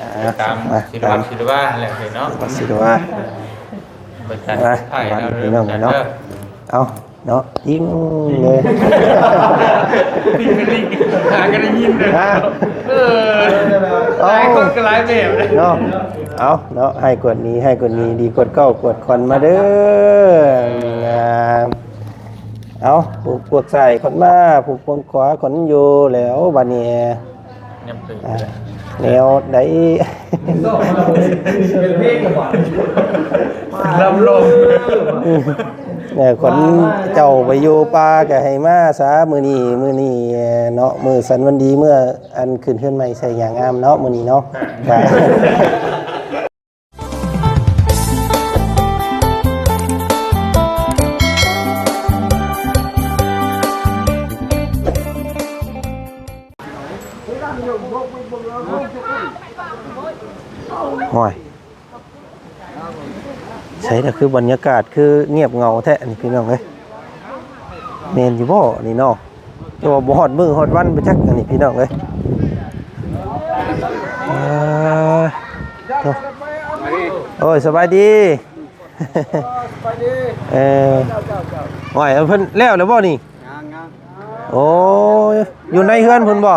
ອ່າ ຕາມ ມາ ສິລະວັດ ຕາມ ສິລະວາຫັ້ນແຫຼະເນາະ ສິລະວັດ ສິລະວາ ໄປຕາມ ມາ ຖ່າຍ ມາ ເນາະ ພີ່ນ້ອງເນາະ ເອີ ເອົາ ເນາະ ຕິ່ງເລີຍ ຕິ່ງກະດິ່ງ ຫາກະໄດ້ຍິນເດີ ຮະ ເອີ ເອົາ ຫຼາຍຄົນກໍຫຼາຍແບບເນາະ ເອົາເນາະ ໃຫ້ກວດນີ້ ໃຫ້ກວດນີ້ ດີກວດເກົ່າ ກວດຂວັນມາເດີ ອ່າ ເອົາ ຜູ້ກວດຊ້າຍຂວັນມາ ຜູ້ກວດຂວາຂວັນຢູ່ແລ້ວ ບາດນີ້ ຍາມຕື່ນ ອ່າ ແນວໃດ ເປັນເພງລະບາດ ລຳລົງ ເອີ ຂວັນເຈົ້າໄປຢູ່ປ່າກໍໃຫ້ມາຊະ ມື້ນີ້ ມື້ນີ້ເນາະ ມື້ສັນວັນດີ ເມື່ອອັນຂຶ້ນເຮືອນໃໝ່ໃສ່ຫຍ້າງາມເນາະ ມື້ນີ້ເນາະ ໂອ້ຍ ໃສລະ ຄືບັນຍາກາດຄືງຽບເຫງົາແທ້ ອັນນີ້ພີ່ນ້ອງເອີຍ ແມ່ນຢູ່ບໍ່ນີ້ເນາະ? ແຕ່ວ່າບໍ່ຮອດມື້ຮອດວັນໄປຈັກ ອັນນີ້ພີ່ນ້ອງເອີຍ ເອີ ໂອ້ຍ ສະບາຍດີ ເອີ ໂອ້ຍ ເພິ່ນແລ້ວແລ້ວບໍ່ນີ້? ຍັງໆ ໂອ້ຍ ຢູ່ໃນເຮືອນພຸ້ນບໍ່?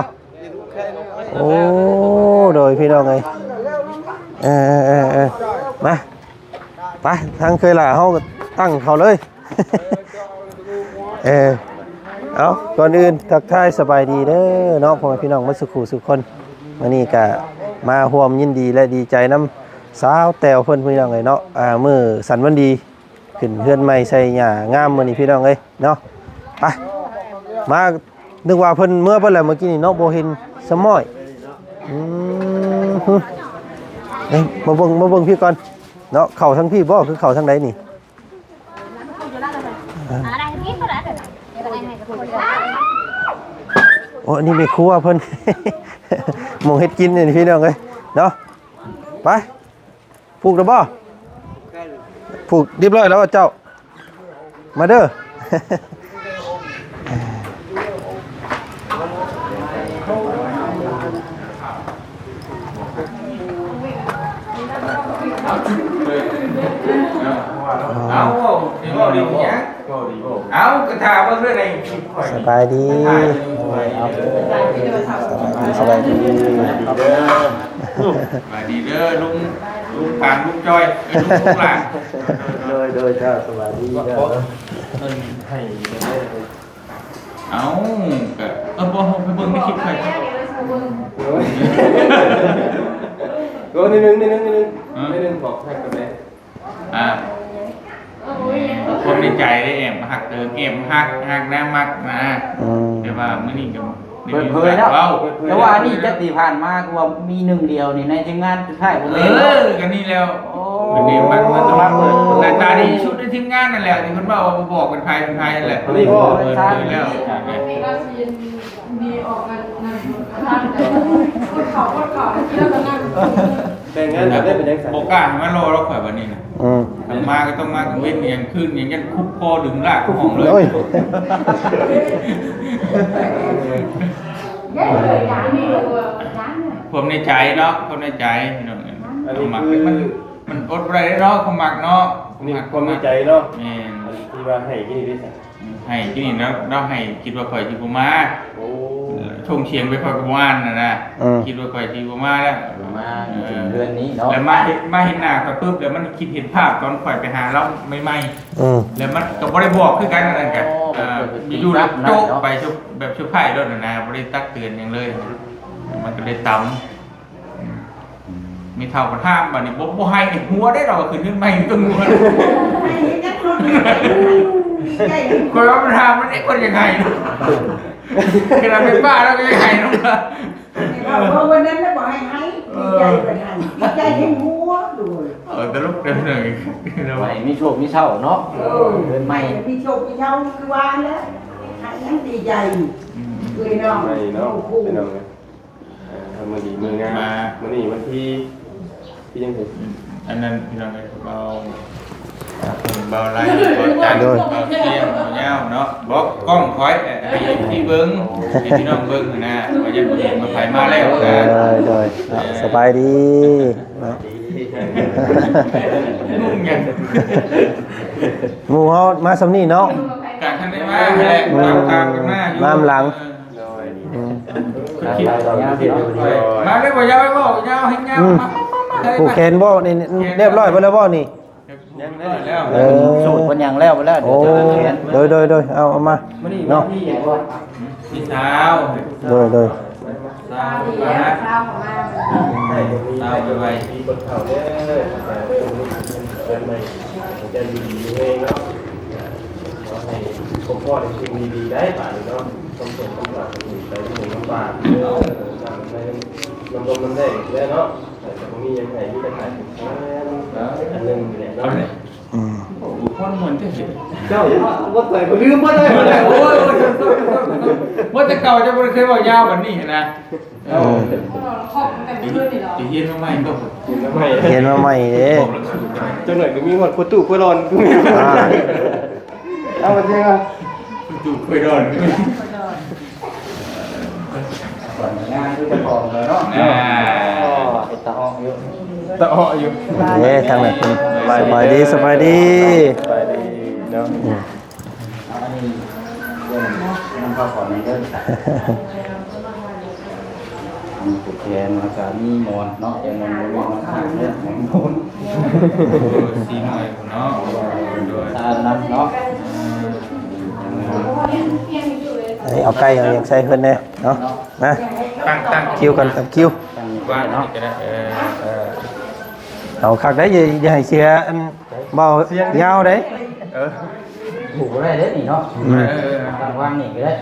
ໂອ້ ໂດຍພີ່ນ້ອງເອີຍ ເອີໆໆ ມາ ໄປ ທາງເຄີຍຫຼ້າເຮົາຕັ້ງເຂົາເລີຍ ເອີ ເອົາ ກ່ອນອື່ນທັກທາຍສະບາຍດີເດີເນາະ ພໍ່ແມ່ພີ່ນ້ອງໝົດສູ່ຄູ່ສູ່ຄົນ ມື້ນີ້ກະມາຮ່ວມຍິນດີ ແລະ ດີໃຈນຳສາວແຕ້ວເພິ່ນ ພີ່ນ້ອງເອີຍເນາະ ອ່າ ມື້ສັນວັນດີ ຂຶ້ນເຮືອນໃໝ່ໃສ່ຫຍ້າງາມມື້ນີ້ພີ່ນ້ອງເອີຍເນາະ ໄປ ມາ ນຶກວ່າເພິ່ນເມືອເບິດແລ້ວ ເມື່ອກີ້ນີ້ເນາະ ບໍ່ເຫັນສະໝ້ອຍ ອືມ ເອີ ມາເບິ່ງ ມາເບິ່ງພີ້ກ່ອນເນາະ ເຂົ້າທາງພີ້ບໍ່ ຄືເຂົ້າທາງໃດນີ້? ໂອ້ ອັນນີ້ແມ່ຄົວເພິ່ນ ໝ່ອງເຮັດກິນນີ້ພີ່ນ້ອງເອີຍເນາະ ໄປ. ຜູກແລ້ວບໍ່? ຜູກຮຽບຮ້ອຍແລ້ວເຈົ້າ? ມາເດີ. ເອົາ ເວົ້າດີບໍ່? ເອົາ ກໍຖ້າເບິ່ງເລື່ອງໃນຄລິບຂ້ອຍ ສະບາຍດີ ສະບາຍດີ ສະບາຍດີ ສະບາຍດີເດີ ສະບາຍດີເດີ ລຸງ ລຸງປານ ລຸງຈ້ອຍ ເອີຍ ລຸງ ລຸງຫຼານ ໂດຍ ໂດຍ ເຈົ້າ ສະບາຍດີເດີ ເພິ່ນໃຫ້ ເອົາ ກະ ເອີ ບໍ່ ເຮົາໄປເບິ່ງໃນຄລິບໃຜ ໂດຍ ໂດຍ ນິດໜຶ່ງ ນິດໜຶ່ງ ນິດໜຶ່ງ ອືມ ນິດໜຶ່ງ ບອກໃຫ້ກັນແດ່. ອ່າ ຄວາມໃນໃຈເດ້ ແອບຮັກເຕີມ ແອບຮັກ ຮັກນາມັກນະ ອືມ ແຕ່ວ່າມື້ນີ້ກໍ ເປີດເຜີຍເນາະ ເວົ້າ ແຕ່ວ່າອັນນີ້ຈັກທີ່ຜ່ານມາ ຄືວ່າມີໜຶ່ງດຽວນີ້ໃນທີມງານ ສຸດທ້າຍບໍ່ແມ່ນ ເອີ ເນາະ ກໍນີ້ແລ້ວ ໂອ້ ກໍນີ້ມັກ ມັກ ມັກເປີດເຜີຍ ໜ້າຕາດີທີ່ສຸດໃນທີມງານນັ້ນແຫຼະ ທີ່ເພິ່ນເວົ້າວ່າບໍ່ບອກເປັນໃຜເປັນໃຜນັ້ນແຫຼະ ນີ້ບໍ່ ເປີດເຜີຍແລ້ວ ມີອອກກັນນັ້ນ ຄົນເຂົາ ຄົນເຂົາ ທີ່ເຮົາກໍນັ່ງ ແຕ່ງງານກັນໄດ້ເປັນຫຍັງຊັ້ນ ບໍ່ກ້າໃຫ້ມາລໍລອກຂ້ອຍບັດນີ້ນະ ອືມ ຄັນມາກໍຕ້ອງມາກາງເວັນກາງຄືນຫຍັງ ຢ້ານຄຸບຄໍດຶງລາກເຂົ້າຫ້ອງເລີຍ ໂອ້ຍ ຄວາມໃນໃຈເນາະ ຄວາມໃນໃຈ ພີ່ນ້ອງເອີຍ ອັນນີ້ ຄວາມມັກ ຄື ມັນ ມັນອົດບໍ່ໄດ້ເນາະ ຄວາມມັກເນາະ ນີ້ຄວາມໃນໃຈເນາະ ແມ່ນ ອັນທີ່ວ່າໃຫ້ກິນນີ້ເດ້ ໃຫ້ກິນນີ້ເນາະ ລາວໃຫ້ຄິດວ່າຂ້ອຍຊິບໍ່ມາ ໂອ້ ສົ່ງສຽງໄປຂ້ອຍກໍບໍ່ອ່ານນະນະ ອືມ ຄິດວ່າຂ້ອຍຊິບໍ່ມາແລ້ວ ມາ ເອີ ເດືອນນີ້ເນາະ ແລ້ວມາເຫັນ ມາເຫັນໜ້າຂ້ອຍປຶບ ແລ້ວມັນຄິດເຫັນພາບຕອນຂ້ອຍໄປຫາລາວໃໝ່ໆ ອືມ ແລ້ວມັນກໍບໍ່ໄດ້ບອກຄືກັນ ອັນນັ້ນກະ ໂອ້ ເອີ ຢູ່ໆໂຈະໄປ ແບບເຊີໄພໂລດນະນະ ບໍ່ໄດ້ຕັກເຕືອນຫຍັງເລີຍ ມັນກໍເລີຍຕຳ ອືມ ແມ່ເຖົ້າກໍຫ້າມ ບັດນີ້ບໍ່ ບໍ່ໃຫ້ນີ້ຫົວໄດ້ ລາວກໍຂຶ້ນເຮືອນໃໝ່ຕ້ອງຫົວ ໃຫ້ເຮັດຫຍັງ ຂ້ອຍວ່າມັນຫ້າມມັນເດ້ ຄົນຢາກໃຫ້ ຂະໜາດເປັນບ້າລາວກໍຢາກໃຫ້ນຳ ເອີ ເພາະວັນນັ້ນລາວບໍ່ໃຫ້ໃຫ້ ເອີ ດີໃຈເພິ່ນໃຫ້ ດີໃຈແຮງຫົວໂດຍ ເອີ ຕະຫຼົກເດີ ບໍ່ໃຫ້ມີໂຊກມີເຊົາເນາະ ເອີ ເຮືອນໃໝ່ ມີໂຊກມີເຊົາຄືວ່າແຫຼະ ໃຫ້ຫຍັງດີໃຈ ອືມ ເອີຍເນາະ ໃໝ່ເນາະ ໂອ້ໂຫ ພີ່ນ້ອງເອີຍ. ເອີ ມື້ດີມື້ງາມ ມາ ມື້ນີ້ວັນທີ ທີຫຍັງເອີຍ ອັນນັ້ນ ພີ່ນ້ອງເອີຍ ເວົ້າ ເບົາໄລ ເບົາຈັນ ໂດຍ ເບົາຊຽງ ເບົາຍາວເນາະ ບອກກ້ອງຂ້ອຍ ເອີ ໃຫ້ເອັຟຊີເບິ່ງ ໃຫ້ພີ່ນ້ອງເບິ່ງຫັ້ນນະ ວ່າຍັງບໍ່ເຫັນວ່າໃຜມາແລ້ວນະ ໂດຍ ໂດຍ ເນາະ ສະບາຍດີເນາະ ງຸ່ງຫຍັງ ໝູ່ເຮົາມາສ່ຳນີ້ເນາະ ກະທັນໄດ້ມາແຫຼະ ຕາມໆກັນມາຢູ່ ມານຳຫຼັງ ເອີ ໂດຍ ອືມ ມາເລີຍບໍ່ ຢາວເວົ້າ ຢາວໃຫ້ຍາວ ອືມ ມາ ມາ ມາ ມາ ມາ ຜູກແຂນບໍ່ນີ້ ແຂນ ຮຽບຮ້ອຍເບິດແລ້ວບໍ່ນີ້? ຮຽບຮ້ອຍແລ້ວ ເອີ ສູດເພິ່ນຫຍັງແລ້ວເບິດແລ້ວ ໂອ້ ດຽວຈະໄດ້ແຂນ ໂດຍ ໂດຍ ໂດຍ ເອົາ ເອົາມາເນາະ ມີສາວ ໂດຍ ໂດຍ ສາວມາ ສາວມາ ສາວໄວໆ ມີຄົນເຖົ້າເດີ ເດືອນໃໝ່ ໃຈດີໆເອງເນາະ ຂໍໃຫ້ພົບພໍ້ແຕ່ສິ່ງດີໆໄດ້ບາດນີ້ເນາະ ຄວາມໂສກຄວາມເສົ້າໄປບໍ່ລຳບາກເດີ ນຳລົມນຳແດງແລ້ວເນາະ. ແຕ່ກໍບໍ່ມີຫຍັງໃຫ້ ມີແຕ່ຂາຍເປັນແສນ ອັນໜຶ່ງນີ້ແຫຼະເນາະ ອືມ ໂອ້ ມ່ວນໆ ຈັ່ງຊີ້ ເຈົ້າ ບໍ່ໃສ່ ບໍ່ລືມບໍ່ໄດ້ ໂອ້ຍ ໂອ້ຍ ໂອ້ຍ ໂອ້ຍ ແຕ່ເກົ່າຈະບໍ່ໄດ້ເຄີຍເວົ້າຍາວປານນີ້ນະ ເອີ ອືມ ໄປຮຽນມາໃໝ່ ຮຽນມາໃໝ່ເດ້ ຈັກໜ້ອຍກໍມີຮອດໂຄຕູ້ໂຄລອນ ອ່າ ເອົາມາເທື່ອ ໂຄຕູ້ໂຄລອນ ງານຄືເຈົ້າຂອງເລີຍເນາະ ອ່າ ເຮັດຕາເອາະຢູ່ ຕາເອາະຢູ່ ເດ້ ທາງນັ້ນເພິ່ນ ສະບາຍດີ ສະບາຍດີ ສະບາຍດີເນາະ ອືມ ເອົາອັນນີ້ເບິ່ງນຳພາກອນນີ້ເດີ ມີຜູກແຂນ ແລ້ວກະມີໝອນເນາະ ແຕ່ໝອນບໍ່ແມ່ນໝອນຂ້າງເດີ ໝອນ ສີ່ໜ່ວຍ ເນາະ ໂດຍ ທານນຳເນາະ ເອົາໄກ່ເອົາຫຍັງໃສ່ເພິ່ນແດ່ເນາະ ມາ ຕັ້ງ ຕັ້ງຄິວກັນ ຕັ້ງຄິວ ວາງເນາະ ນີ້ກໍໄດ້ ເອີ ເອີ ເອົາຄັກໄດ໋ ຢ່າ ຢ່າໃຫ້ເສຍອັນເບົາຍາວໄດ໋ ເອີ ຜູກບໍ່ໄດ້ເດ້ນີ້ເນາະ ອືມ ເອີ ເອີ ເອີ ຕັ້ງວາງນີ້ກໍໄດ້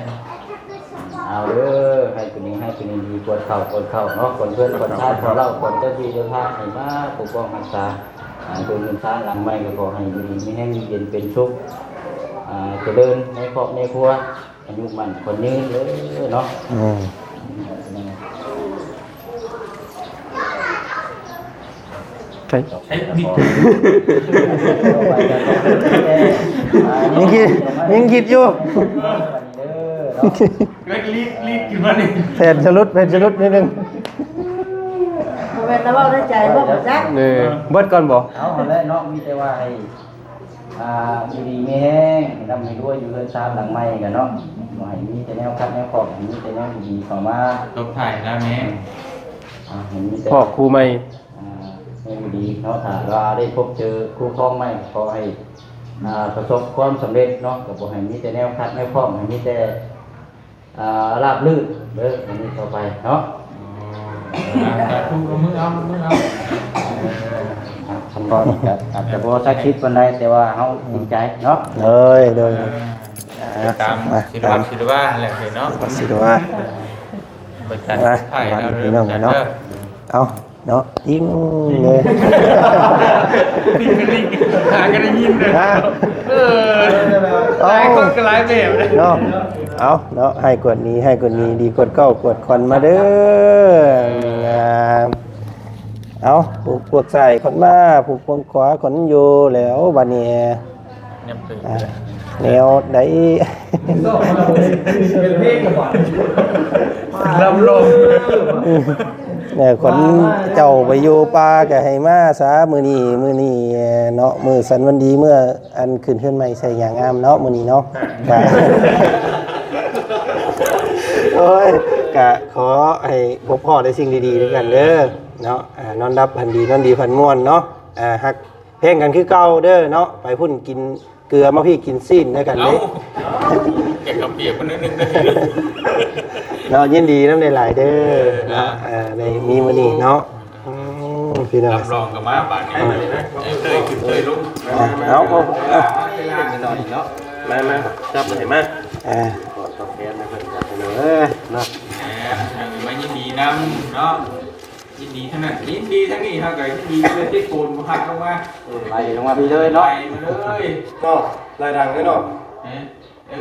ເອົາເດີ ໃຫ້ເປັນ ໃຫ້ເປັນດີ ກວດເຂົ້າ ກວດເຂົ້າເນາະ ກວດເພື່ອນ ກວດຊາດ ກວດເຫຼົ່າ ກວດເຈົ້າທີ່ເຈົ້າທາງ ໃຫ້ມາປົກປ້ອງຮັກສາ ອ່າ ເຮືອນຊານຫຼັງໃໝ່ ກໍຂໍໃຫ້ຢູ່ດີມີແຮງ ຢູ່ເຢັນເປັນສຸກ ອ່າ ຈະເລີນໃນຄອບໃນຄົວ ອາຍຸໝັ້ນຂວັນຍືນເດີເນາະ ອືມ ໃຊ້ ໃຊ້ ຍັງຄິດ ຍັງຄິດຢູ່ ເອີ ເນາະ ລີດ ລີດຂຶ້ນມານີ້ ແຜ່ນສະຫຼຸດ ແຜ່ນສະຫຼຸດນິດໜຶ່ງ ບໍ່ແມ່ນລະເວົ້າໃນໃຈບໍ່ ບໍ່ຈັກ ເອີ ເບິດກ່ອນບໍ່ ເອົາຫັ້ນແຫຼະເນາະ ມີແຕ່ວ່າໃຫ້ ອ່າ ຢູ່ດີມີແຮງ ໃຫ້ຮ່ຳໃຫ້ລວຍ ຢູ່ເຮືອນຊານຫຼັງໃໝ່ກັນເນາະ ຂໍໃຫ້ມີແຕ່ແນວຄັກແນວຄອງ ໃຫ້ມີແຕ່ແນວດີໆເຂົ້າມາ ຕົບທ້າຍແລ້ວແມ່ ອ່າ ໃຫ້ມີແຕ່ ພໍ້ຄູ່ໃໝ່ ອ່າ ໃຫ້ຢູ່ດີເນາະ ຖ້າວ່າໄດ້ພົບເຈີຄູ່ຄອງໃໝ່ ຂໍໃຫ້ ອ່າ ປະສົບຄວາມສຳເລັດເນາະ ກໍຂໍໃຫ້ມີແຕ່ແນວຄັກແນວຄອງ ໃຫ້ມີແຕ່ ອ່າ ລາບລື່ນເດີ ອັນນີ້ຕໍ່ໄປເນາະ ສາທຸ ເອົາມືເອົາ ມືເອົາ ເອີ ຄຳບອກນີ້ກໍອາດຈະບໍ່ສັກສິດປານໃດ ແຕ່ວ່າເຮົາຈິງໃຈເນາະ ເອີຍ ໂດຍ ເອີ ຕາມ ມາ ສິລະວັດ ຕາມ ສິລະວະແຫຼະເນາະ ສິລະວະ ມາ ບາດນີ້ພີ່ນ້ອງເນາະ ເອົາ ເນາະ ອີງເລີຍ ຫາກໍໄດ້ຍິນເດີ ເອີ ເອົ້າ ຫຼາຍຄົນກໍຫຼາຍແບບເນາະ ເອົາເນາະ ໃຫ້ກວດໜີ ໃຫ້ກວດໜີ ດີກວດເກົ່າ ກວດຂວັນມາເດີ ງາມ ເອົາ ຜູກພວກຊ້າຍຂວັນມາ ຜູກພວກຂວາຂວັນຢູ່ແລ້ວ ບາດນີ້ ຍາມຕື່ນ ອ່າ ແນວໃດ ເປັນເພງລະບາດ ລຳລົງ ເອີ ຂວັນເຈົ້າໄປຢູ່ປ່າກໍໃຫ້ມາຊະ ມື້ນີ້ ມື້ນີ້ເນາະ ມື້ສັນວັນດີ ເມື່ອອັນຂຶ້ນເຮືອນໃໝ່ໃສ່ຫຍັງງາມເນາະ ມື້ນີ້ເນາະ ກະ ໂອ້ຍ ກະຂໍໃຫ້ພົບພໍ້ແຕ່ສິ່ງດີໆນຳກັນເດີເນາະ ອ່າ ນອນຫຼັບຝັນດີ ນອນດີຝັນມ່ວນເນາະ ອ່າ ຮັກ ແພງກັນຄືເກົ່າເດີເນາະ ໄປພຸ້ນກິນເກືອ ມາພີ້ກິນຊີ້ນນຳກັນເດ້ ເອົ້າ ແກງເຂົ້າປຽກເພິ່ນໜ້ອຍໜຶ່ງເດີ ເນາະ ຍິນດີນຳຫຼາຍໆເດີ ເອີ ເນາະ ເອີ ໄດ້ມີມື້ນີ້ເນາະ ອືມ ພີ່ນ້ອງ ຮັບຮອງກໍມາບາດນີ້ ເອີ ເອີ ເອີ ລົງ ເອົາ ເອົາ ເອົາ ມາ ມາ ຈັບໃຫ້ມາ ເອີ ເອີ ມາຍິນດີນຳເນາະ ຍິນດີທັງນັ້ນ ຍິນດີທັງນີ້ ເຮົາກໍຍິນດີເລີຍ ເຮັດໂກນບໍ່ຫັກລົງມາ ໄລ່ລົງມາພີ້ເລີຍເນາະ ໄລ່ມາເລີຍ ເນາະ ໄລ່ດັງເລີຍເນາະ ເອີ ເອີ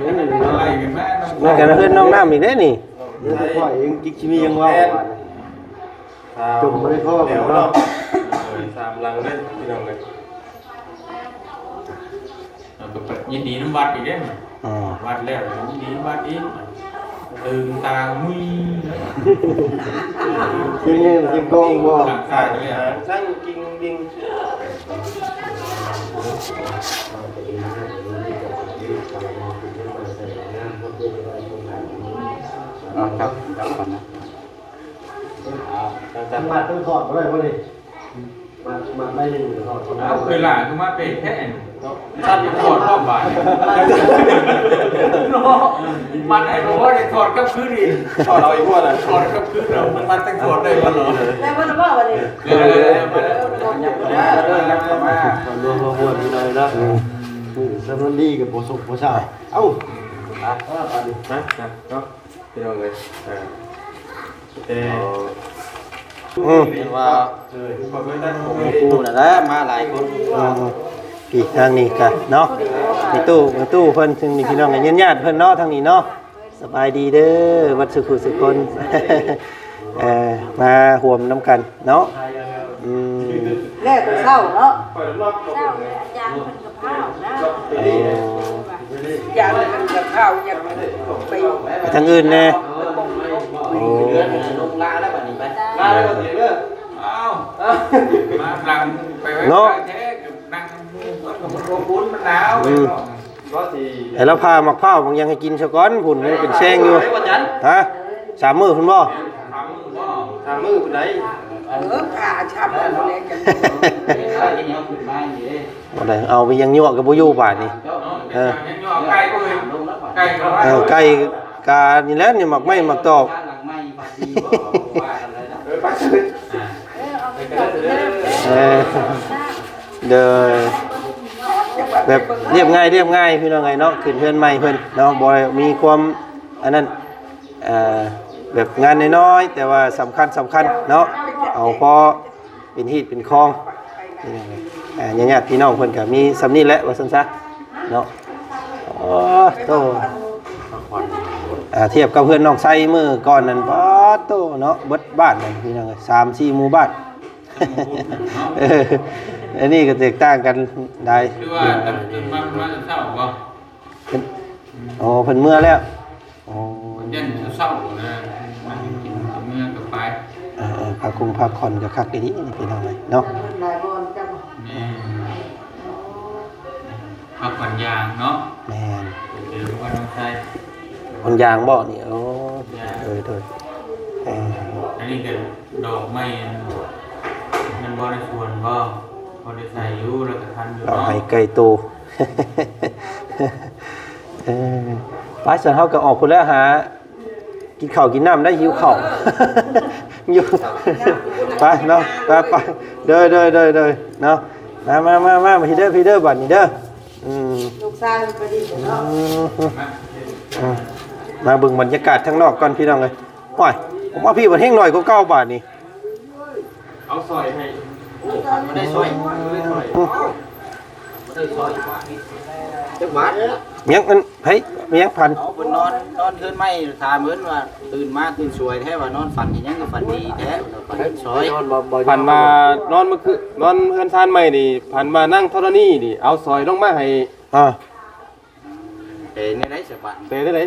ໄລ່ຂຶ້ນມາເນາະ ນັ້ນກໍເຮືອນນ້ອງນ້ຳອີກເດ້ນີ້ ເຮືອນຂ້ອຍເອງ ຈິກຊິມີຫຍັງເວົ້າ ຈົມບໍ່ໄດ້ພໍເນາະ ເອີ ສາມຫຼັງເລີຍ ພີ່ນ້ອງເອີຍ. ຍິນດີນຳວັດອີກເດ້. ອໍ ວັດແລ້ວຍິນດີນຳວັດອີກ. ຕື່ນຕາງມຸຍ ເປັນແຮງເປັນກອງບໍ່? ຫຼັງຄາເລີຍ ສ້າງກິງດິງ. ເອົາ ຈັບ ຈັບກ່ອນນະ. ເອົາ ຈັບ ຈັບ ມັດຕ້ອງຖອດບໍ່ໄດ້ບໍ່ນີ້? ມັດ ມັດໄມ້ໜຶ່ງຖອດບໍ່ໄດ້. ເອົາ ເວລາຄືມາເປະແທ້ເນາະ. ຕັດຖອດພ້ອມບາດນີ້ເນາະ. ມັດໃຫ້ບໍ່ໄດ້ ຖອດກັບຄືນອີກ. ຖອດເອົາອີກບໍ່ນະ? ຖອດກັບຄືນເອົາ. ມັນມັດຕັ້ງຖອດໄດ້ບໍ່ເນາະ? ແລ້ວບໍ່ໄດ້ບໍ່ບັດນີ້? ເອີ ເອີ ເອີ ມາແລ້ວ ມາແລ້ວ ມາແລ້ວ ມາແລ້ວ. ລວມມາຮວມຢູ່ໃນນະ. ອືມ ສຳນວນດີກໍບໍ່ສົກບໍ່ຊາ. ເອົ້າ ອ່ະ ມາບາດນີ້ ມາ ມາເນາະ. ພີ່ນ້ອງເອີຍ ເອີ ເອີ ອືມ ເຫັນວ່າ ເອີ ເປັນຄູ່ນັ້ນແຫຼະ ມາຫຼາຍຄົນ. ອືມ ພີ່ທາງນີ້ກະເນາະ ມີຕູ້ ມີຕູ້ເພິ່ນ ຊຶ່ງມີພີ່ນ້ອງກັນ ຍາດໆເພິ່ນເນາະ ທາງນີ້ເນາະ. ສະບາຍດີເດີ ເບິດສູ່ຜູ້ສູ່ຄົນ ເອີ ມາຮ່ວມນຳກັນເນາະ. ອືມ ແລ້ວແຕ່ເຊົ້າເນາະ ເຊົ້າ ຢາກເພິ່ນກັບຂ້າວນະ. ໂອ້ ຢາກເພິ່ນກັບຂ້າວ ຢາກໄປ ໄປທາງອື່ນແດ່. ໂອ້ ເອົາ ມາຫຼັງໄປໄວ້ເນາະ ແທ້ ນັ່ງ ມັນກໍບໍ່ອຸ່ນ ມັນໜາວ. ອືມ ໃຫ້ລາວຜ່າໝາກພ້າວບາງຢ່າງໃຫ້ກິນຊະກ່ອນ ພຸ້ນຍັງເປັນແຊງຢູ່. ຮະ ສາມມື້ພຸ້ນບໍ່? ສາມມື້ພຸ້ນໃດ. ເອີ ຜ່າຊ້ຳແລ້ວຈັ່ງ ບໍ່ໄດ້ເອົາໄປຍັງຍົວະກໍບໍ່ຢູ່ບາດນີ້. ເອີ ຍັງຍົວະໄກ່ບໍ່ເອີຍ? ໄກ່ກໍວ່າ ເອີ ໄກ່ການີ້ແຫຼະ ນີ້ໝາກໄມ້ໝາກຕອກ. ເອີ ເດີ ແບບລຽບງ່າຍ ລຽບງ່າຍ ພີ່ນ້ອງເອີຍເນາະ. ຂຶ້ນເຮືອນໃໝ່ເພິ່ນເນາະ ບໍ່ໄດ້ມີຄວາມອັນນັ້ນ ເອີ ແບບງານນ້ອຍໆ ແຕ່ວ່າສຳຄັນ ສຳຄັນເນາະ. ເອົາພໍເປັນຮີດເປັນຄອງ ພີ່ນ້ອງເອີຍ. ອ່າ ຍາດໆພີ່ນ້ອງເພິ່ນກໍມີສ່ຳນີ້ແຫຼະ ວ່າຊັ້ນຊະເນາະ. ໂອ້ໂຕ ອ່າ ທຽບກັບເຮືອນນ້ອງໄຊມື້ກ່ອນນັ້ນ ປາດໂຕເນາະ ເບິດບ້ານນັ້ນ ພີ່ນ້ອງເອີຍ ສາມສີ່ໝູ່ບ້ານ. ເອີ ອັນນີ້ກໍແຕກຕ່າງກັນຫຼາຍ. ຄືວ່າເພິ່ນມາ ມາແຕ່ເຊົ້າບໍ່? ເພິ່ນ ອໍ ເພິ່ນເມືອແລ້ວ. ອໍ ເພິ່ນຢ້ານເຊົ້າໆນະ ມັນກິນເມືອກໍໄປ. ເອີໆ ພັກຄົງພັກຜ່ອນກໍຄັກອີ່ຫຼີນີ້ ພີ່ນ້ອງເອີຍເນາະ. ແມ່ນ ພັກຜ່ອນຢ່າງເນາະ. ແມ່ນ ເປັນເດີ ພັກຜ່ອນຢ່າງບໍ່ນີ້? ໂອ້ ໂດຍໆ. ເອີ ອັນນີ້ກໍດອກໄມ້ ມັນບໍ່ໄດ້ສວນບໍ່? ພໍໄດ້ໃສ່ຢູ່ ແລ້ວກໍທັນຢູ່ເນາະ ດອກໄມ້ໄກ່ໂຕ. ເອີ ໄປ ຊັ້ນເຮົາກໍອອກພຸ້ນແຫຼະ ຫາກິນເຂົ້າກິນນ້ຳໄດ້ ຫິວເຂົ້າຢູ່. ໄປເນາະ ໄປ ໄປ ເດີ ເດີ ເດີ ເດີ ເນາະ. ມາ ມາ ມາ ມາ ມາ ພີ່ເດີ ພີ່ເດີ ບັດນີ້ເດີ. ອືມ ລູກຊາຍໄປດິນເນາະ. ອືມ ອືມ ມາເບິ່ງບັນຍາກາດທາງນອກກ່ອນ ພີ່ນ້ອງເອີຍ. ໂອ້ຍ ຜົມວ່າພີ່ບັດແຮງໜ້ອຍກວ່າເກົ່າບາດນີ້. ເອົາສອຍໃຫ້. ໂອ້ ບໍ່ໄດ້ສອຍ ບໍ່ໄດ້ສອຍ ອືມ ບໍ່ໄດ້ສອຍບາດນີ້. ຈັກບາດ ຍັງອັນ ໃຜ ມີຫຍັງຝັນ? ເອົາ ເພິ່ນນອນ ນອນເຮືອນໃໝ່ ຖາມເພິ່ນວ່າ ຕື່ນມາຕື່ນສວຍແທ້ວ່າ ນອນຝັນອີຫຍັງຄືຝັນດີແທ້ ຝັນເຫັນສອຍ. ນອນບໍ່ ບໍ່ ຝັນວ່ານອນມື້ຄືນ ນອນເຮືອນຊານໃໝ່ນີ້ ຝັນວ່ານາງທໍລະນີນີ້ ເອົາສອຍລົງມາໃຫ້. ອ່າ ເປັນແນວໃດສະບາດ ເປັນແນວໃດ?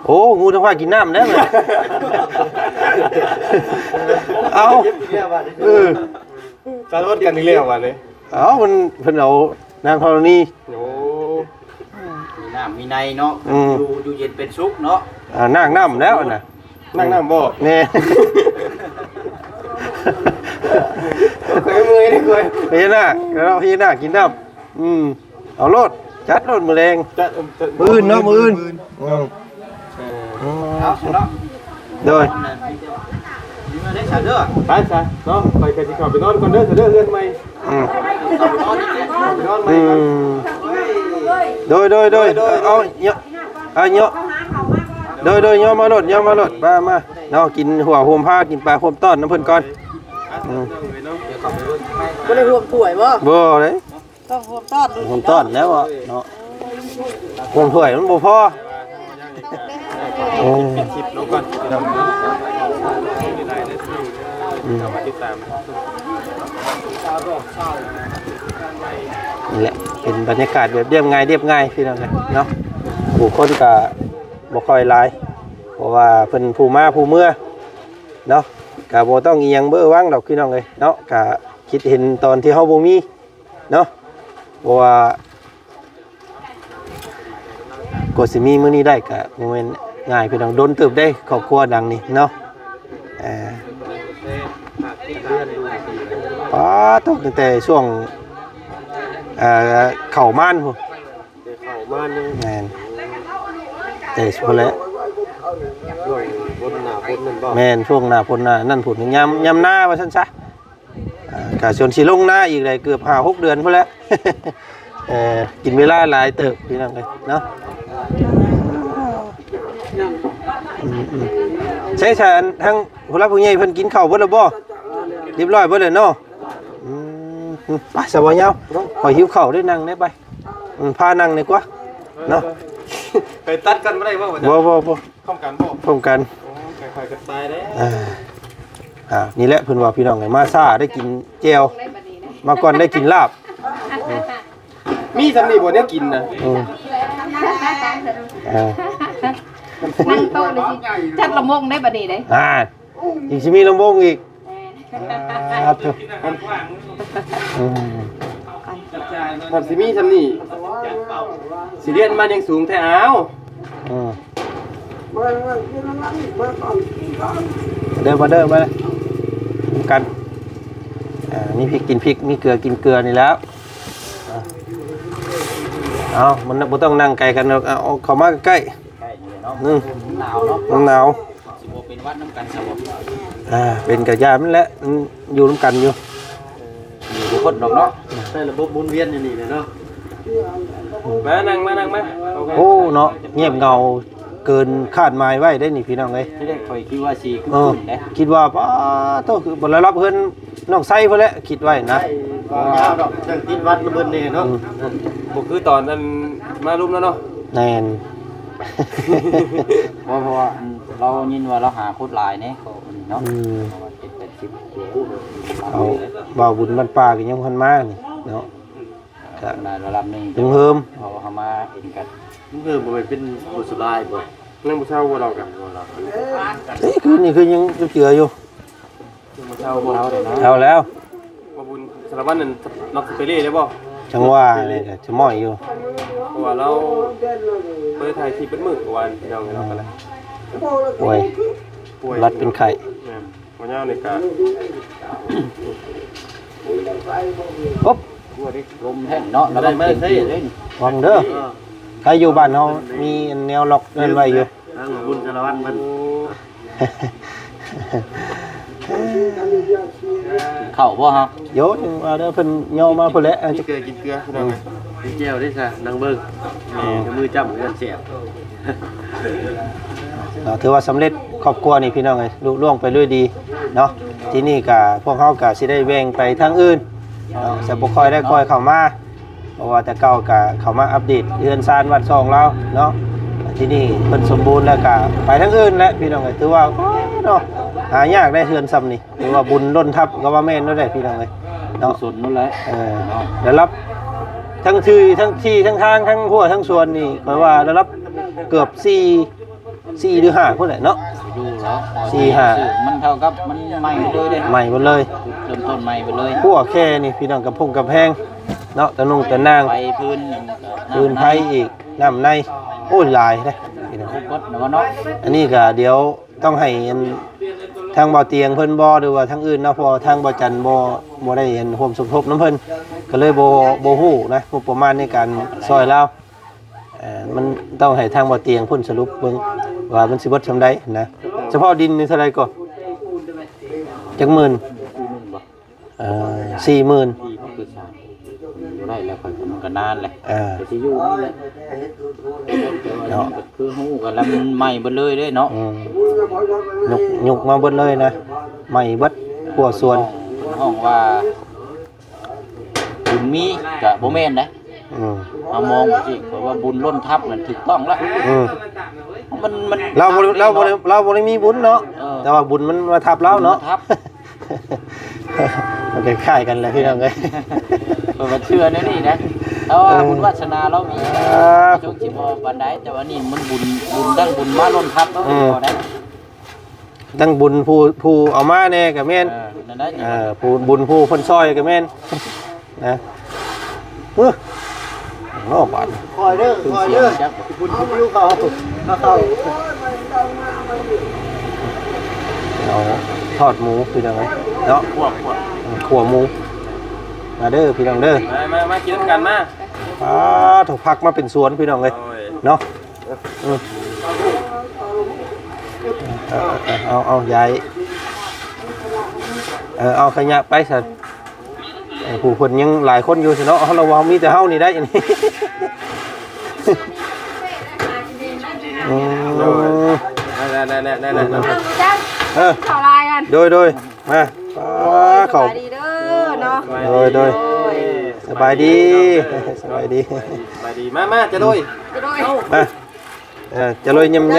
ໂອ້ ງູທັງພາກິນນ້ຳແລ້ວ. ເອົາ ເອີ ສາລະວັດກັນອີກແລ້ວບາດນີ້. ເອົາ ເພິ່ນ ເພິ່ນເອົານາງທໍລະນີ. ໂອ້ ມີນ້ຳມີໃນເນາະ. ອືມ ຢູ່ ຢູ່ເຢັນເປັນສຸກເນາະ. ອ່າ ນາງນ້ຳແລ້ວນະ ນາງນ້ຳບໍ່? ແມ່ນ. ຂ້ອຍເມື່ອຍເດ້ຂ້ອຍ. ພະຍານາກ ເນາະ ພະຍານາກກິນນ້ຳ. ອືມ ເອົາໂລດ ຈັດໂລດມື້ແລງ ຈັດ ເອີ ຈັດ ມື້ອື່ນເນາະ ມື້ອື່ນ ມື້ອື່ນ. ອືມ ເອີ ອືມ ເອົາຊະເນາະ. ໂດຍ ໄປຊະເນາະ ຂ້ອຍກໍຊິເຂົ້າໄປນອນກ່ອນເດີ ຊະເດີ ເຮືອນໃໝ່. ອືມ ເຂົ້າໄປນອນ ເຂົ້າໄປນອນໃໝ່ກ່ອນ. ອືມ ໂດຍ ໂດຍ ໂດຍ ໂດຍ ເອົາເຍາະ ເອົາເຍາະ. ໂດຍ ໂດຍ ຍໍມາໂລດ ຍໍມາໂລດ ມາ ມາເນາະ ກິນຫົວໂຮມພາ ກິນປາໂຮມຕ້ອນນຳເພິ່ນກ່ອນ. ອືມ ບໍ່ໄດ້ຮ່ວມຖ້ວຍບໍ່? ບໍ່ເດ້. ຕ້ອງຮ່ວມຕ້ອນ ຮ່ວມຕ້ອນແລ້ວເນາະ ຮ່ວມຖ້ວຍມັນບໍ່ພໍ. ເອີ ຄລິບລົງກ່ອນ ພີ່ນ້ອງ. ອືມ ມາຕິດຕາມ ນີ້ແຫຼະ ເປັນບັນຍາກາດແບບລຽບງ່າຍ ລຽບງ່າຍ ພີ່ນ້ອງເອີຍເນາະ. ຜູ້ຄົນກະບໍ່ຄ່ອຍຫຼາຍ ເພາະວ່າເພິ່ນຜູ້ມາຜູ້ເມືອເນາະ ກະບໍ່ຕ້ອງອີ່ຫຍັງເບີຫວັງດອກ ພີ່ນ້ອງເອີຍເນາະ. ກະຄິດເຫັນຕອນທີ່ເຮົາບໍ່ມີ ເນາະ ເພາະວ່າກວ່າຊິມີມື້ນີ້ໄດ້ກະບໍ່ແມ່ນງ່າຍ ພີ່ນ້ອງ. ດົນເຕີບເດ້ຄອບຄົວຫຼັງນີ້ເນາະ. ເອີ ປາດໂທ້ ຕັ້ງແຕ່ຊ່ວງ ເອີ ເຂົ້າມານພຸ້ນ ເຂົ້າມານນີ້ ແມ່ນ ແຕ່ພຸ້ນແຫຼະ ຊ່ວງຝົນໜ້າຝົນນັ້ນບໍ່? ແມ່ນ ຊ່ວງໜ້າຝົນໜ້ານັ້ນພຸ້ນ ຍາມ ຍາມນາວ່າຊັ້ນຊະ. ອ່າ ກະຈົນຊິລົງນາອີກໄດ້ເກືອບຫ້າຫົກເດືອນພຸ້ນແຫຼະ. ເອີ ກິນເວລາຫຼາຍເຕີບ ພີ່ນ້ອງເອີຍເນາະ. ອືມໆ ໃສຊະ ອັນທາງຜູ້ຫຼັກຜູ້ໃຫຍ່ເພິ່ນກິນເຂົ້າເບິດແລ້ວບໍ່? ຮຽບຮ້ອຍເບິດແລ້ວເນາະ. ອືມ ໄປຊະ ບໍ່ຍາວ ຂ້ອຍຫິວເຂົ້າເດ້ ນັ່ງໄດ້ໄປ. ອືມ ພານັ່ງດີກວ່າເນາະ. ໄປຕັດກັນບໍ່ໄດ້ບໍ່? ບໍ່ ບໍ່ ບໍ່ ພ້ອມກັນບໍ່? ພ້ອມກັນ. ໂອ້ ໄປ ຂ້ອຍກໍຕາຍແລ້ວ. ອ່າ ອ່າ ນີ້ແຫຼະເພິ່ນວ່າ ພີ່ນ້ອງເອີຍ ມາຊ້າໄດ້ກິນແຈ່ວ ມາກ່ອນໄດ້ກິນລາບ. ມີສ່ຳນີ້ບໍ່ແນວກິນນະ? ອືມ ເອີ ນັ່ງໂຕະນີ້ຊິຈັດລຳວົງໄດ້ບັດນີ້ເດ້. ອ່າ ຍັງຊິມີລຳວົງອີກ. ແມ່ນ ອ່າ ໂທ້ ອືມ ມັນຊິມີສ່ຳນີ້ ຊິລຽນມາຍັງສູງແທ້ ອ້າວ. ອືມ ເດີ ມາເດີ ມານຳກັນ. ອ່າ ມີພິກກິນພິກ ມີເກືອກິນເກືອນີ້ແຫຼະ. ເອົາ ມັນບໍ່ຕ້ອງນັ່ງໄກກັນດອກ ເອົາເຂົ້າມາໃກ້ໆ. ໃກ້ນີ້ແຫຼະເນາະ. ອືມ ມັນໜາວເນາະ ມັນໜາວ ຊິບໍ່ເປັນຫວັດນຳກັນຊະບໍ່? ອ່າ ເປັນກະຢ່າມັນແຫຼະ ມັນຢູ່ນຳກັນຢູ່ ເອີ ຢູ່ບໍ່ພົ້ນດອກເນາະ. ໃຊ້ລະບົບໝູນວຽນຢູ່ນີ້ແຫຼະເນາະ. ມານັ່ງ ມານັ່ງ ມາ. ໂອ້ ເນາະ ງຽບເຫງົາເກີນຄາດໝາຍໄວ້ເດ້ນີ້ ພີ່ນ້ອງເອີຍ. ທີ່ແລກຂ້ອຍຄິດວ່າຊິຄຶກຄື້ນເດ້ ເອີ ຄິດວ່າ ປາດໂທ້ ຄືບໍ່ລະດັບເຮືອນ ນ້ອງໄຊພຸ້ນແຫຼະ ຄິດໄວ້ນະ. ບໍ່ຍາວດອກ ເຊິ່ງຕິດຫວັດລະເບີດແດ່ເນາະ. ອືມ ບໍ່ຄືຕອນນັ້ນມາລຸມແລ້ວເນາະ. ແມ່ນ ເພາະ ເພາະວ່າ ອັນ ລາວຍິນວ່າລາວຫາຄົນຫຼາຍແດ່ ກໍເນາະ. ອືມ ເພາະວ່າເຈັດແປດສິບ ເອົາ ບ່າວບຸນບ້ານປ່າກໍຍັງບໍ່ທັນມານີ້ເນາະ. ກໍໄດ້ລະດັບໜຶ່ງ ເຮີມ ເຮົາ ເຮົາມາເຫັນກັນ ເຮີມບໍ່ແມ່ນເປັນບໍ່ສະບາຍບໍ່? ຍັງບໍ່ເຊົາບໍ່ລາວກະ ເອີຍ ຄືນນີ້ຄືຍັງເຈືອຢູ່. ມາເຊົາບໍ່ເຊົາເດ້ນະ ເຊົາແລ້ວ. ບໍ່ບຸນສາລະວັນນັ້ນ ນັກສະເປເລ່ໄດ້ບໍ່? ຈັ່ງວ່າແຫຼະ ສະໝ້ອຍຢູ່ ເພາະວ່າລາວບໍ່ໄດ້ຖ່າຍຄລິບເບິດມື້ ເມື່ອວານພີ່ນ້ອງເຮົາກໍໄດ້ ປ່ວຍ ປ່ວຍ ລັດເປັນໄຂ້. ແມ່ນ ບໍ່ຍາວນີ້ກະ ໂອບ ລົມແຮງເນາະ ລະວັງເຕັມທີ່ເດ້. ລະວັງເດີ ເອີ ໃຜຢູ່ບ້ານເຮົາມີອັນແນວລັອກນັ້ນໄວ້ຢູ່ ທາງບຸນສາລະວັນເພິ່ນ. ເຂົ້າບໍ່ເຮົາ? ໂຍ ຈັ່ງວ່າເດີ ເພິ່ນຍໍມາພຸ້ນແຫຼະ. ກິນເກືອ ກິນເກືອ ພີ່ນ້ອງເອີຍ. ອືມ ກິນແຈ່ວເດ້ຊະ ນັ່ງເບິ່ງ. ແມ່ນ ມືຈ້ຳເຮືອນແຊບ. ເນາະ ຖືວ່າສຳເລັດຄອບຄົວນີ້ພີ່ນ້ອງເອີຍ ລຸລ່ວງໄປດ້ວຍດີເນາະ. ທີນີ້ກະພວກເຮົາກະຊິໄດ້ແບ່ງໄປທາງອື່ນເນາະ ຈະບໍ່ຄ່ອຍໄດ້ຄ່ອຍເຂົ້າມາ ເພາະວ່າແຕ່ເກົ່າກະເຂົ້າມາອັບເດດເຮືອນຊານບ້ານຊ່ອງລາວເນາະ. ທີນີ້ເພິ່ນສົມບູນແລ້ວກະໄປທາງອື່ນແຫຼະພີ່ນ້ອງເອີຍ. ຖືວ່າ ໂອ້ ເນາະ ຫາຍາກໄດ້ເຮືອນຊ່ຳນີ້ ຖືວ່າບຸນລົ້ນທັບກໍວ່າແມ່ນແລ້ວແຫຼະພີ່ນ້ອງເອີຍເນາະ. ສົນນັ້ນແຫຼະ ເອີ ເນາະ ລະດັບທັງທີ່ ທັງທີ່ ທັງທາງ ທັງຮົ້ວ ທັງສວນນີ້ ຂ້ອຍວ່າລະດັບເກືອບສີ່ ສີ່ຫຼືຫ້າພຸ້ນແຫຼະເນາະ. ຢູ່ແລ້ວ ສີ່ຫ້າ ມັນເທົ່າກັບມັນໃໝ່ເລີຍເດ້ ໃໝ່ໝົດເລີຍ ຈຸດເລີ່ມຕົ້ນໃໝ່ໝົດເລີຍ. ຮົ້ວແຄ່ນີ້ພີ່ນ້ອງ ກຳພົງກຳແພງເນາະ ຕາໜຸ່ງຕາໜ່າງ ໄຟພື້ນ ພື້ນໄຟອີກ ນ້ຳໃນ ໂອ້ຍ ຫຼາຍເດ້ພີ່ນ້ອງ. ຄົບໝົດແລ້ວເນາະ. ອັນນີ້ກະດຽວ ຕ້ອງໃຫ້ອັນທາງບ່າວຕຽງເພິ່ນບໍ່ ຫຼືວ່າທາງອື່ນເນາະ ເພາະວ່າທາງບ່າວຈັນບໍ່ ບໍ່ໄດ້ອັນຮ່ວມສົມທົບນຳເພິ່ນ ກໍເລີຍບໍ່ ບໍ່ຮູ້ນະ ງົບປະມານໃນການຊ່ອຍລາວ. ເອີ ມັນຕ້ອງໃຫ້ທາງບ່າວຕຽງເພິ່ນສະຫຼຸບເບິ່ງວ່າມັນຊິເບິດສ່ຳໃດນະ. ສະເພາະດິນນີ້ເທົ່າໃດກໍ? ຈັກໝື່ນ? ເອີ ສີ່ໝື່ນ ບໍ່ໄດ້ແລ້ວ ຂ້ອຍກໍ ມັນກໍນານແຫຼະ ເອີ ກໍຊິຢູ່ນີ້ແຫຼະເນາະ. ຄືຮູ້ກັນແລ້ວ ມັນໃໝ່ເບິດເລີຍເດ້ເນາະ. ອືມ ຍົກ ຍົກມາເບິດເລີຍນະ ໃໝ່ເບິດ ຮົ້ວສວນ. ເພິ່ນຮ້ອງວ່າ ບຸນມີກະບໍ່ແມ່ນໃດ. ອືມ ເຮົາມອງວ່າຊິ ເພາະວ່າບຸນລົ້ນທັບນັ້ນຖືກຕ້ອງລະ. ອືມ ມັນ ມັນ ລາວບໍ່ໄດ້ ລາວບໍ່ໄດ້ ລາວບໍ່ໄດ້ມີບຸນເນາະ. ເອີ ແຕ່ວ່າບຸນມັນມາທັບລາວເນາະ ມາທັບ. ມັນຄ້າຍໆກັນແຫຼະພີ່ນ້ອງເອີຍ ເພິ່ນວ່າເຊື່ອແນວນີ້ນະ ເພາະວ່າ ເອີ ບຸນວາສະໜາລາວມີ ອ່າ ຈົງຊິບໍ່ປານໃດ ແຕ່ວ່ານີ້ມັນບຸນ ບຸນ ທັງບຸນມາລົມທັບເນາະ ເອີ ບໍ່ໄດ້ ທັງບຸນຜູ້ ຜູ້ເອົາມາແດ່ກໍແມ່ນ ເອີ ນັ້ນແຫຼະ ເອີ ຜູ້ບຸນຜູ້ເພິ່ນຊ່ອຍກໍແມ່ນ ນະ ເອີ ເນາະ ບາດ ຄ່ອຍເດີ ຄ່ອຍເດີ ບຸນເຂົາ ເອົາ ເອົາທອດໝູພີ່ນ້ອງເອີຍເນາະ ຂົ້ວ ຂົ້ວ ເອີ ຂົ້ວໝູ ມາເດີພີ່ນ້ອງເດີ ມາ ມາ ມາກິນນຳກັນມາ ປາດໂທ້ ຜັກມາເປັນສວນພີ່ນ້ອງເອີຍ ໂດຍ ເນາະ ເອີ ເອີ ເອີ ເອົາ ເອົາ ເອົາ ຢາຍ ເອີ ເອົາຂະຫຍະໄປຊັ້ນ ເອີ ຜູ້ເພິ່ນຍັງຫຼາຍຄົນຢູ່ຊັ້ນເນາະ ເຮົາລະວ່າມີແຕ່ເຮົານີ້ໄດ້ ອັນນີ້ ອືມ ໂດຍ ໄດ້ໆໆໆໆ ເອີ ເຂົ້າລາຍກັນ ໂດຍ ໂດຍ ມາ ປາ ເຂົ້າ ສະບາຍດີເດີເນາະ ໂດຍ ໂດຍ ໂດຍ ສະບາຍດີ ສະບາຍດີ ສະບາຍດີ ມາ ມາ ຈະໂດຍ ຈະໂດຍ ມາ ເອີ ຈະໂລຍຍຳໆ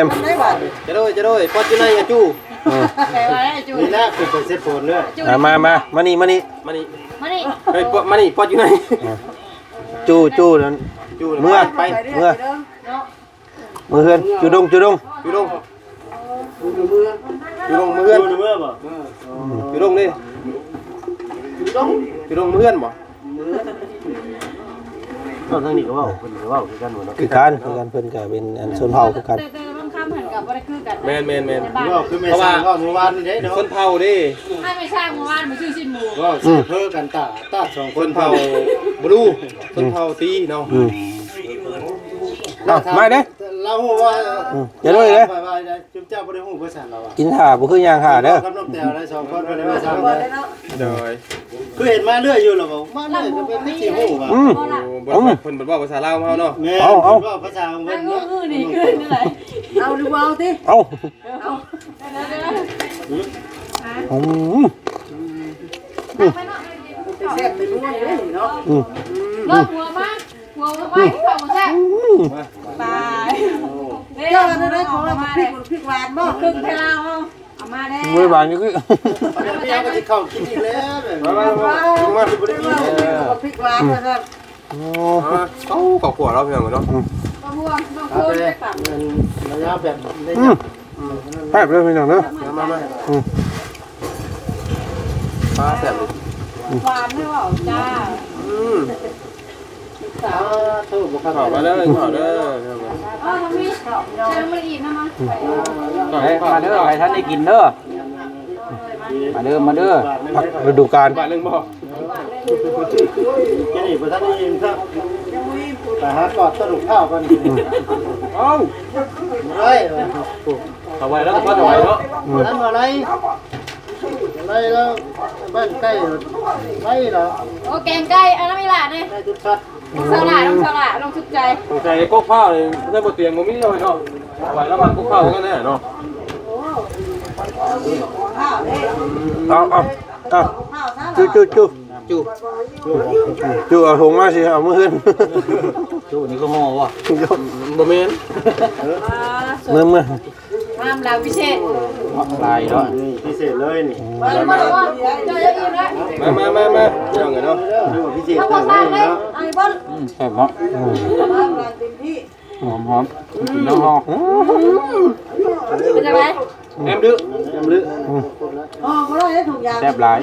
ຈະໂລຍ ຈະໂລຍ ປອດຢູ່ໃນອາຈູ ເອີ ນີ້ນະ ຄືໄປເຊັດໂຟນເດີ ອ່າ ມາ ມາ ມານີ້ ມານີ້ ມານີ້ ມານີ້ ເຮີ້ຍ ປອດ ມານີ້ ປອດຢູ່ໃນ ເອີ ຈູ ຈູ ຈູ ເມືອ ໄປ ເມືອ ເມືອເຮືອນ ຈູດົງ ຈູດົງ ຈູດົງ ຈູດົງ ເມືອເຮືອນ ຈູດົງເດີ ຈູດົງ ຈູດົງເມືອເຮືອນບໍ່? ເວົ້າທາງນີ້ກໍເວົ້າ ເພິ່ນກໍເວົ້າຄືກັນໝົດເນາະ ຄືກັນ ຄືກັນ ເພິ່ນກໍເປັນອັນຊົນເຜົ່າຄືກັນ ແຕ່ ແຕ່ບາງຄຳຫັ້ນກໍບໍ່ໄດ້ຄືກັນ ແມ່ນໆໆ ເວົ້າຄືແມ່ຊ່າງເວົ້າມື້ວານນີ້ເດ້ເນາະ ຊົນເຜົ່າເດ້ ໃຫ້ແມ່ຊ່າງມື້ວານມາຊື້ຊີ້ນໝູ ເວົ້າເຊີເພີກັນຕາ ຕາສອງຄົນ ຊົນເຜົ່າບລູ ຊົນເຜົ່າຕີເນາະ ອືມ ເອົ້າ ມາເດ້ ລາວຮູ້ວ່າ ອືມ ຢ່າໂດຍເດ້ ຈຸມເຈົ້າບໍ່ໄດ້ຮູ້ພາສາລາວ ກິນຖ້າບໍ່ຄືຍ່າງຖ້າເດີ ກັບນ້ອງແຕ້ວໄດ້ສອງຄົນບໍ່ໄດ້ມາຊ້ຳເດີ ໂດຍ ຄືເຫັນມາເລື້ອຍຢູ່ລະບໍ່ ມາເລື້ອຍກໍເປັນທີ່ຮູ້ວ່າ ອືມ ໂອ້ ເພິ່ນບໍ່ເວົ້າພາສາລາວເຮົາເນາະ ແມ່ນ ເອົາ ເວົ້າພາສາຂອງເພິ່ນເນາະ ຄືນີ້ຄືຈັ່ງໃດ ເອົາຫຼືບໍ່ເອົາຕິ ເອົາ ອືມ ແຊບໄປດ້ວຍເດ້ເນາະ ອືມ ເນາະ ຫົວມາ ຫົວມາໄວ້ເຂົ້າແຊບ ອືມ ຕາຍ ເຈົ້າອັນນັ້ນໄດ້ຂອງລາວ ພລິກ ພລິກຫວານບໍ່? ຄຶ່ງໄທລາວເຮົາ ເອົາມາແດ່ ໂອ້ຍ ຫວານຢູ່ຄື ດຽວນີ້ເຮົາກໍຊິເຂົ້າກິນອີກແລ້ວ ມາ ມາ ມາ ມາ ມາ ບໍ່ໄດ້ມີ ເອີ ພລິກຫວານວ່າຊັ້ນ ໂອ້ ເອົາ ເຂົ້າຂົ້ວລາວພີ່ນ້ອງເນາະ ອືມ ມະມ່ວງ ມະມ່ວງ ເອົາໄປ ໄປປັກ ມັນລະຍະແບບໄດ້ ອືມ ແຊບເດີພີ່ນ້ອງເດີ ມາ ມາ ມາ ອືມ ປາແຊບເລີຍ ຫວານເດີເວົ້າຈ້າ ອືມ ສາທຸ ເຂົ້າມາເດີ ເຂົ້າເດີ ເອີ ທາງນີ້ ທາງນີ້ອີກນະ ມາ ເອີ ມາເດີ ໃຜທັນໄດ້ກິນເດີ ມາເດີ ມາເດີ ຜັກລະດູການ ບາດໜຶ່ງບໍ່? ກິນອີກບໍ່ທັນໄດ້ອີ່ມຊ້ຳ ໄປຫາກອດຕະດຸກຂ້າວກ່ອນ ອືມ ເອົ້າ ບໍ່ໄດ້ ຖວາຍແລ້ວກໍຖວາຍເນາະ ອືມ ບໍ່ທັນວ່າໄດ້ ໄດ້ແລ້ວ ບ້ານໃກ້ໄດ້ແລ້ວ ໂອ້ ແກງໄກ່ ອັນນັ້ນມີຫຼາຍເດ້ ໄດ້ທຸກສັດ ນ້ອງສາວຫຼ້າ ນ້ອງສາວຫຼ້າ ນ້ອງສຸກໃຈ ສົງໄສກົກພ້າວນີ້ ໃນບໍ່ຕຽງບໍ່ມີເນາະ ເນາະ ໄວ້ລະມັນກົກພ້າວຄືກັນແນ່ເນາະ ເອົາ ເອົາ ເອົາ ຈູ ຈູ ຈູ ຈູ ຈູ ເອົາຖົງມາຊິ ເອົາມື້ເຮືອນ ຈູນີ້ກໍຫໍ່ບໍ່? ບໍ່ແມ່ນ ເມືອ ເມືອ ມາລາວພິເສດ ຫຼາຍເນາະ ນີ້ພິເສດເລີຍນີ້ ມາ ມາ ມາ ມາ ມາ ພີ່ນ້ອງເອີຍເນາະ ນີ້ພິເສດເລີຍເນາະ ອືມ ແຊບເນາະ ອືມ ຫອມໆ ກິນແລ້ວຫອມ ເປັນຈັ່ງໃດ? ແອມດື້ ແອມດື້ ແຊບຫຼາຍ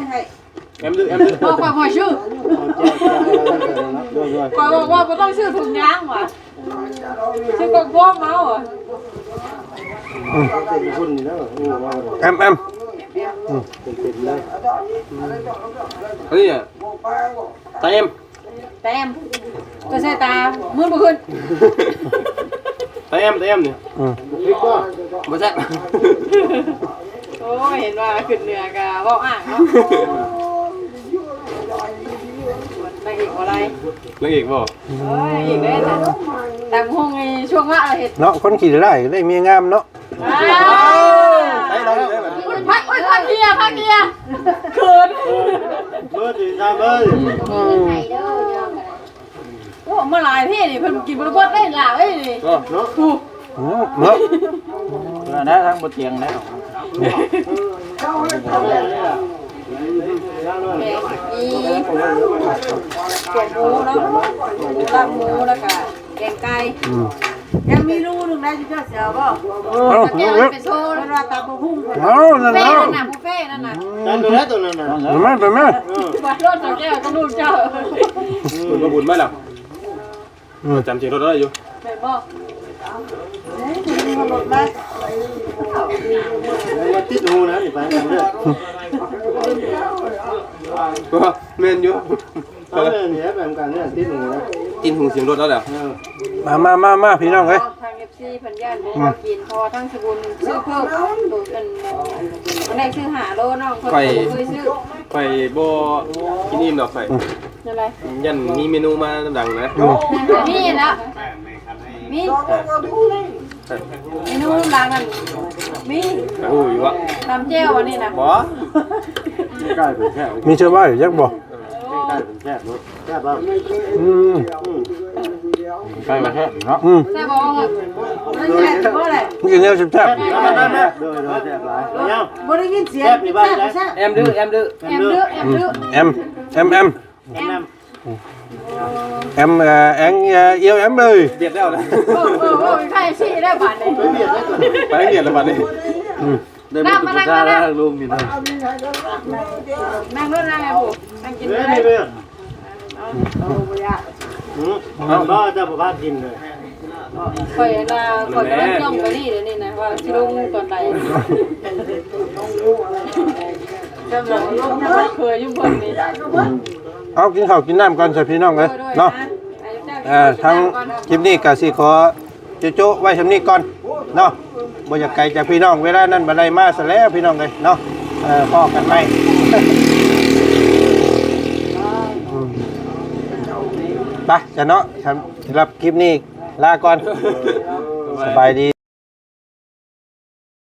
ແອມດື້ ແອມດື້ ບອກວ່າບໍ່ຊື້ ຂ້ອຍບອກວ່າບໍ່ຕ້ອງຊື້ຖົງຍາງຫວາ ຊື້ກົກພວມເອົາ ແອມ ແອມ ອັນນີ້ ຕາແອມ ຕາແອມ ກໍໃສ່ຕາ ມືນບໍ່ຂຶ້ນ ຕາແອມ ຕາແອມນີ້ ອືມ ບໍ່ແຊບ ໂອ້ຍ ເຫັນວ່າຂຶ້ນເໜືອກໍເວົ້າອ້າງເນາະ ນາງເອກບໍ່ໄດ້ ນາງເອກບໍ່? ໂອ້ຍ ນາງເອກເດ້ ຕຳບັກຫຸ່ງນີ້ຊ່ວງວ່າເຮົາເຮັດເນາະ ຄົນຂີ້ຮ້າຍໄດ້ເມຍງາມເນາະ ອ້າວ ໄປເລີຍ ໄປເລີຍ ພັກ ໂອ້ຍ ພັກເຮຍ ພັກເຮຍ ເຂີນ ເບີດດີນາເບີດ ອືມ ໂອ້ ມາຫຼາຍແທ້ນີ້ ເພິ່ນກິນບໍ່ໄດ້ເບິດເດ້ຫຼາຍເອີຍນີ້ ເນາະ ໂອ້ ເນາະ ເນາະ ເນາະ ທາງບໍ່ຕຽງແລ້ວ ເອີ ເອີ ເອີ ແກງມີ ແກງໝູເນາະ ລາບໝູ ແລ້ວກະແກງໄກ່ ອືມ ຍັງມີຮູໜຶ່ງໄດ້ ເຈົ້າຊິເອົາບໍ່? ເອົາ ເອົາ ເອົາ ເພິ່ນວ່າຕຳບັກຫຸ່ງ ເອົາ ນັ້ນແຫຼະ ບຸບເຟນັ້ນນະ ນັ້ນແຫຼະ ຕົວນັ້ນນະ ໄປແມ່ ໄປແມ່ ເອີ ວ່າລົດເຈົ້າແກ້ວກັບລູກເຈົ້າ ອືມ ບຸນມາແລ້ວ ອືມ ຈຳສຽງລົດໄດ້ຢູ່ ແມ່ນບໍ່? ເອີ ເອົາລົດມາ ມາຕິດຫູນະ ນີ້ໄປນຳເດີ ແມ່ນຢູ່ ເອີ ນີ້ແຫຼະ ໄປນຳກັນນີ້ ຕິດຫູນະ ຕິດຫູສຽງລົດແລ້ວແຫຼະ ເອີ ມາ ມາ ມາ ມາ ພີ່ນ້ອງເອີຍ ທາງ ເອັຟຊີ ເພິ່ນຢ້ານບໍ່ ອືມ ກິນ ເພາະວ່າທາງສະບຸນຊື້ເພີ່ມ ໂຕອັນ ອັນໃດຊື້ຫ້າໂລເນາະ ຂ້ອຍ ຂ້ອຍບໍ່ເຄີຍຊື້ ຂ້ອຍບໍ່ກິນອີ່ມດອກຂ້ອຍ ອືມ ຈັ່ງໃດ ຢ້ານມີເມນູມານຳຫຼັງນະ ອືມ ມີແລ້ວ ມີ ເມນູຫຼັງນັ້ນມີ ຮູ້ຢູ່ວະ ຕຳແຈ່ວອັນນີ້ນະ ບໍ່ ໄກ່ເປັນແຊບ ມີເຊື້ອໄວ້ຈັກບໍ່? ໄກ່ເປັນແຊບເນາະ ແຊບບໍ່? ອືມ ອືມ ໄກ່ເປັນແຊບເນາະ ອືມ ແຊບບໍ່? ມັນແຊບບໍ່ແຫຼະ ມັນກິນແນວແຊບໆ ແຊບ ໂດຍ ໂດຍ ແຊບຫຼາຍ ບໍ່ໄດ້ຍິນສຽງ ແຊບ ແອມດື້ ແອມດື້ ແອມດື້ ແອມດື້ ແອມ ແອມ ແອມ ແອມ ແອມ ແອມ ເອີ ແອງ ເອີ ອຽວແອມເອີຍ ບຽດແລ້ວນະ ໂອ້ ໂອ້ ໂອ້ ມີໃຜຊີ້ແລ້ວບາດນີ້ ໄປບຽດແລ້ວບາດນີ້ ອືມ ໄດ້ໝົດທຸກປະຊາແລ້ວ ລຸງນີ້ນະ ນັ່ງລົດນັ່ງໃຫ້ຜູ້ ນັ່ງກິນເລີຍ ເອີ ເອົາ ເອົາ ບໍ່ຢາກ ອືມ ເອົາ ບໍ່ ເຈົ້າບໍ່ພາກິນເລີຍ ຂ້ອຍນະ ຂ້ອຍກຳລັງຈ້ອງໄປນີ້ດຽວນີ້ນະ ວ່າຊິລົງຕອນໃດ ກຳລັງລົງ ເຄີຍຢູ່ເບິ່ງນີ້ ເອົາ ກິນເຂົ້າກິນນ້ຳກ່ອນຊະພີ່ນ້ອງເອີຍ ໂດຍ ໂດຍ ເນາະ ເອີ ທາງຄລິບນີ້ກະຊິຂໍໂຈະໆໄວ້ຊ່ຳນີ້ກ່ອນເນາະ ບໍ່ຢາກໄກຈາກພີ່ນ້ອງ ເວລານັ້ນບັດໃດມາຊະແລ້ວພີ່ນ້ອງເອີຍເນາະ ເອີ ພໍ້ກັນໃໝ່ ອືມ ໄປຊະເນາະ ສຳລັບຄລິບນີ້ລາກ່ອນ ສະບາຍດີ.